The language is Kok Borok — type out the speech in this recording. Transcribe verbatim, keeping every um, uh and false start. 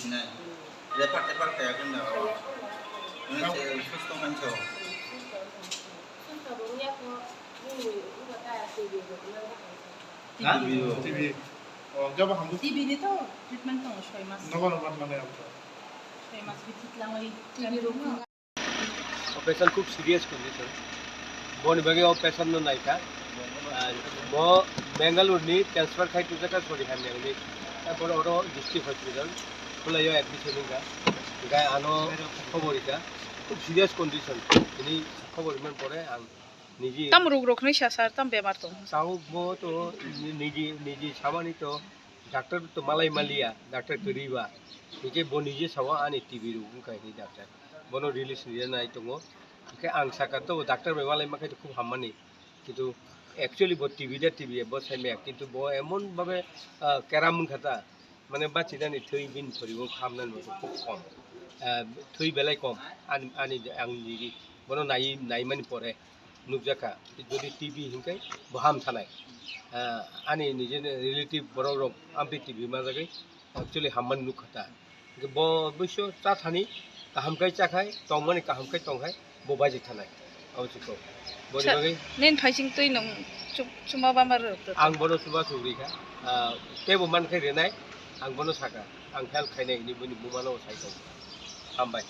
Repar tepar kaya kenda o. Nang se susto mancho. Ha? T B. T B. O, jabo hambu. T B ni to treatment tongo soi mas. Nogo nogo mane abro. Soi mas bithi tlangwi. T B rok. Operation khub serious condition. Boni bagwi o patient no naikha. Ar bo Bangalore ni transfer khai tujaka sori hamya ni. Taipore oro district hospital khulaio admission wngkha. Hinkhe ano khobor rikha. Khub serious condition. Bini khobor rimani pore ang niji. Tam ruk rok hinwi sa sir, tam bemar tong? Tabuk bo to niji, niji samani to doctor to malai maliya, doctor kwrwi ba. Hinkhe bo nije sawa ani T B rok wngkha hinwi doctor. Bono release rina nai tongo. Hinkhe ang saka to doctor bai malai mankhe to khub hammani. Kintu actually bo T B da T B bo saimaya. Kintu bo emon babe, ah, keram wngkha ta. Mane bachinani thwi bini thorigo hamnani bo khub kom. Ah, thwi belai kom. Ani, ani ang niji bono nai, naimani pore nukjakha. Jodi T B hinkhe bo ham thanai. Ah, ani nijini relative borok rok amtwi T B majagwi actually hammani nukha ta. Hinkhe bo bwsio cha thani kaham khai cha khai, tongmani kaham khai tong khai, bo baji thanai. Abo chukho. Boni Sa-, bagwi nen phaising twi nung chu-, chuma bama rwk rwk. Ang bono chuba chugri kha. Ah, tebo man khai renai, ang bono saka. Ang help khainai hini bini bumano sai tong. Hambai.